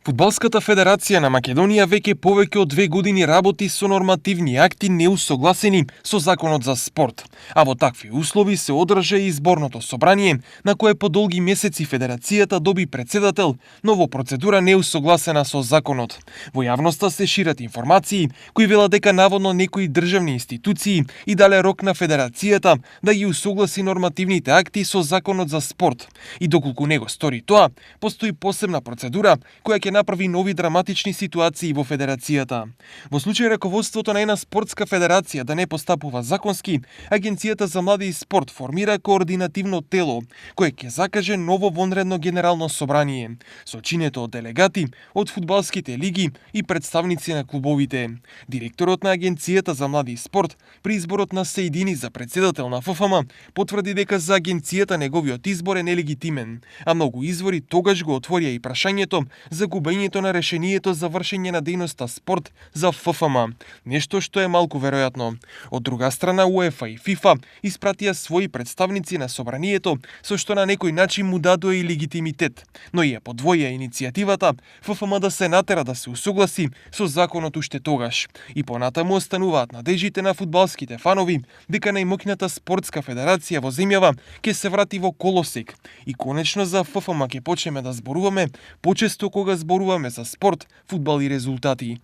Фудбалската федерација на Македонија веќе повеќе од 2 години работи со нормативни акти неусогласени со Законот за спорт, а во такви услови се одржа и изборното собрание, на кое по долги месеци федерацијата доби председател, но во процедура неусогласена со законот. Во јавноста се шират информации кои велат дека наводно некои државни институции и дале рок на федерацијата да ги усогласи нормативните акти со Законот за спорт. И доколку не го стори тоа, постои посебна процедура која ќе направи нови драматични ситуации во федерацијата. Во случај раководството на една спортска федерација да не постапува законски, Агенцијата за млади и спорт формира координативно тело, кое ќе закаже ново вонредно генерално собрание, сочинето од делегати од фудбалските лиги и представници на клубовите. Директорот на Агенцијата за млади и спорт при изборот на Сеидини за председател на ФФМ потврди дека за Агенцијата неговиот избор е нелегитимен, а многу извори тогаш го отворија и прашањето за губењето на решението за вршење на дејноста спорт за ФФМ, нешто што е малку веројатно. Од друга страна, УЕФА и ФИФА испратија своји представници на собранието, со што на некој начин му дадоа и легитимитет, но ја подвоја иницијативата ФФМ да се натера да се усогласи со законот уште тогаш. И понатаму остануваат надежите на фудбалските фанови дека најмоќната спортска федерација во земјава ќе се врати во колосек и конечно за ФФМ ќе почнеме да зборуваме почесто кога зборуваме за спорт, фудбал и резултати.